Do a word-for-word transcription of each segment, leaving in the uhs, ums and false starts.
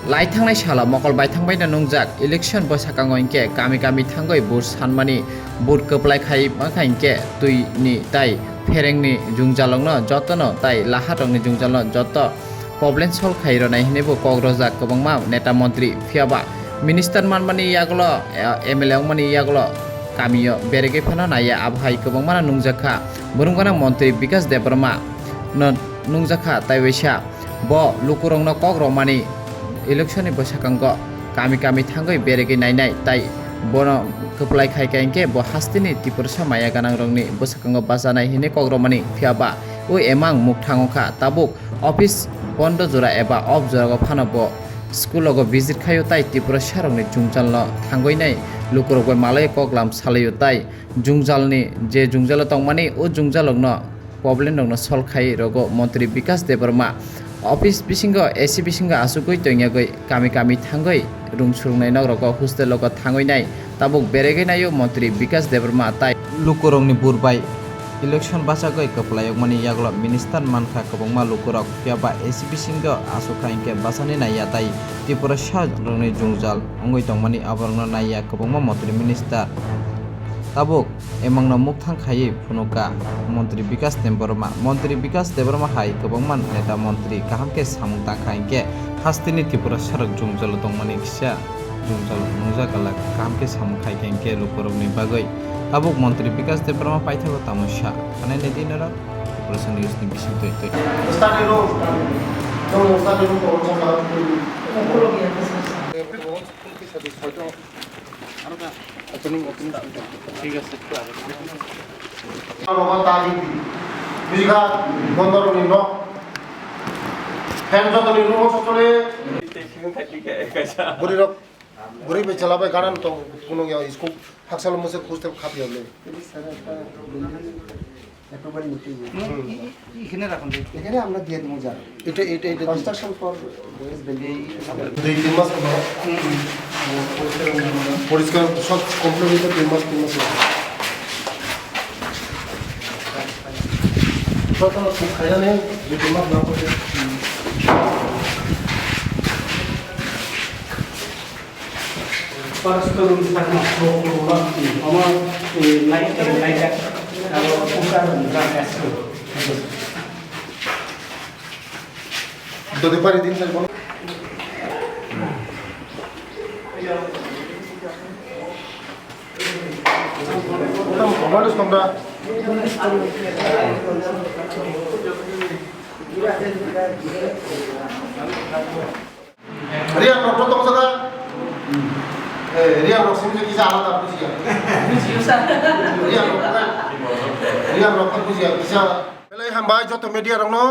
Laithangnai salo mokol baithang baino nungjak election bwsakangno hinkhe kami kami thangwi vote sanmani, vote kwplai khai mankha hinkhe twini tai pherengni jungjalrokno jotono tai laharokni jungjalno joto problem solve khai rwnai hinwi bo kok rwjak kwbangma neta montri. Phiyaba minister manmani yagulo, eh, M L A wngmani yagulo kamio beregwi phano naiya, abo hai kwbangmano nungjak kha. Borok gwnang montri Bikas Debbarma no nungjak kha, tai waisa bo lukurokno kok rwmani, election ni bwskango kami kami thangwi beregwi nainai, tai bono kwplai khai kha hinkhe bo hasteni Tiprasa maya gwnangrokni bwskango bachanai hinwi kok rwmani. Phiyaba o emang mukthang wngkha, tabuk office bondo jora eba off jora o phano bo school o visit khaio, tai Tiprasa rokni jungjalno thangwi nai lukurok bai malai koklam salaio, tai jungjalni je jungjalo tongmani o jungjalokno problem rokno solve khai rogo montri Bikas Debbarma. Office bisingo A C bisingo asugwi tongya gwi kami kami thangwi rung surungnai nok rogo hostel rogo thangwi nai tabuk beregwi naio montri Bikas Debbarma, tai lukurokni bur bai election bachagwi kwplai yokmani yagulo minister mankha kwbangma lukurok, phiyaba A C bisingo asukha hinkhe bachani naiya, tai Tiprasa rokni jungjal wngwi tongmani aborokno naiya kwbangma montri minister. Tabuk emangno mukthang khaiwi phunukha montri Bikas Debbarma. Montri Bikas Debbarma hai kwbangma neta montri kaham khe samung tangkha hinkhe hasteni Tiprasa rok jungjalo tongmani kisa jungjalo nungjak glak kaham khe samung khaikha hinkhe lukurokni bagwi. Tabuk montri Bikas Debbarma paithago tamo sa khanai nai di norok Tiprasa news ni bising twi twi. Study room, study room, study room. ঠিক আছে, একটু আগে। Bujiga, bondorokni nok. Fan jotoni room o sotole. Bwrwi rok, bwrwi bai chwla bai gana tong, kunung ya school, hakchalo mwswk hostel khap ya le. Approval নিতে হবে। হুম। এ-, এ-, এখানে রাখুন, দেখি। এখানে আমরা দিয়ে দেবো, যা। এটা, এটা, এটা দিন। Construction for West Bengal। দুই তিন মাস হলো। হুম, হুম। পরিষ্কার সব complete হইতে দুই মাস, তিন মাস লাগে। প্রথম খুব খাইয়া নেই, দুই তিন মাস না করলে। First room sana, room, room, room, eh, light, eh, light, eh, cooker, gas. Dode pari din sir, bolo. Manus kamra. Riang rok to tong jaga. Eh, riang rok simi kisa alada bujiya. Riang rok to, riang rok to bujiya kisa. Belai hambai joto media rokno.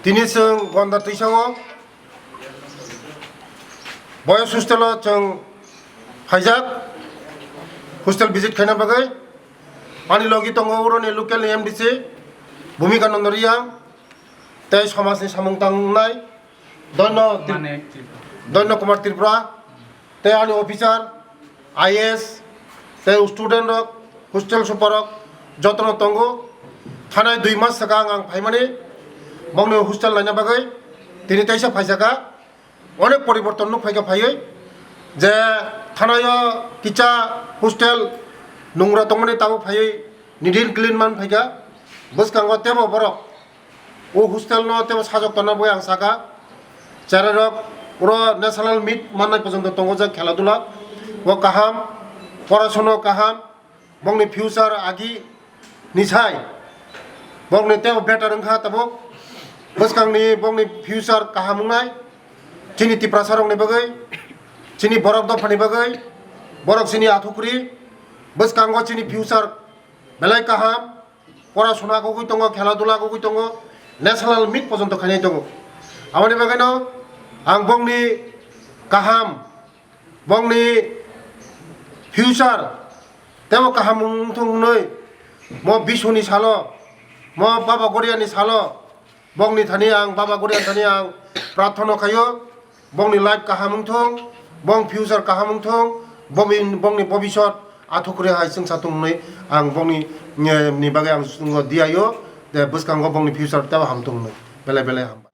Tini chwng Gonda Twisao boys hostel o chwng phaijak, hostel visit khaina bagwi. Ani logi tongo uroni local ni M D C Bhumika Nando Riang tei somajni samung tangnai Doino Tri-, Mane Tripura. Doino Kumar Tripura tei ani officer, I A S tei student rok, hostel super rok jotono tongo. Thanai dui mas swkang ang phaimani bongni hostel naina bagwi, tini teisa phaisaka. Onek poriborton nuk phaikha phaiwi je thanaio kisa hostel nungra tongmani tabuk phaiwi neat and clean man phaikha. Bwskango tebo borok o hostel no tebo sajok tonna bagwi ang saka. Cherai rok oro national meet mannai porjonto tongo je khela dula o kaham, porasona kaham, bongni future agi ni sai bongni tebo better wngkha tabuk. Bwskangni bongni future kaham wngnai chini Tiprasa rokni bagwi, chini borok dophani bagwi, borok chini athukri bwskango chini future belai kaham. Pora suna kugui tongo, khela dula kugui tongo, national meet porjonto khainai tongo. Aboni bagwino ang bongni kaham, bongni future tebo kaham wngthung hwnwi mo bisuni salo, mo Baba Goriani salo, bongni thani ang, Baba Goriani thani ang prarthana khaio. Bongni life kaham wngthung, bong future kaham wngthung, bongni, bongni bobisot athukri hai chwngsa thung hwnwi ang bongni, eh, ni bagwi ang chwngno diyaio, de bwskango bongni future tebo hamthung hwnwi. Belai belai hambai.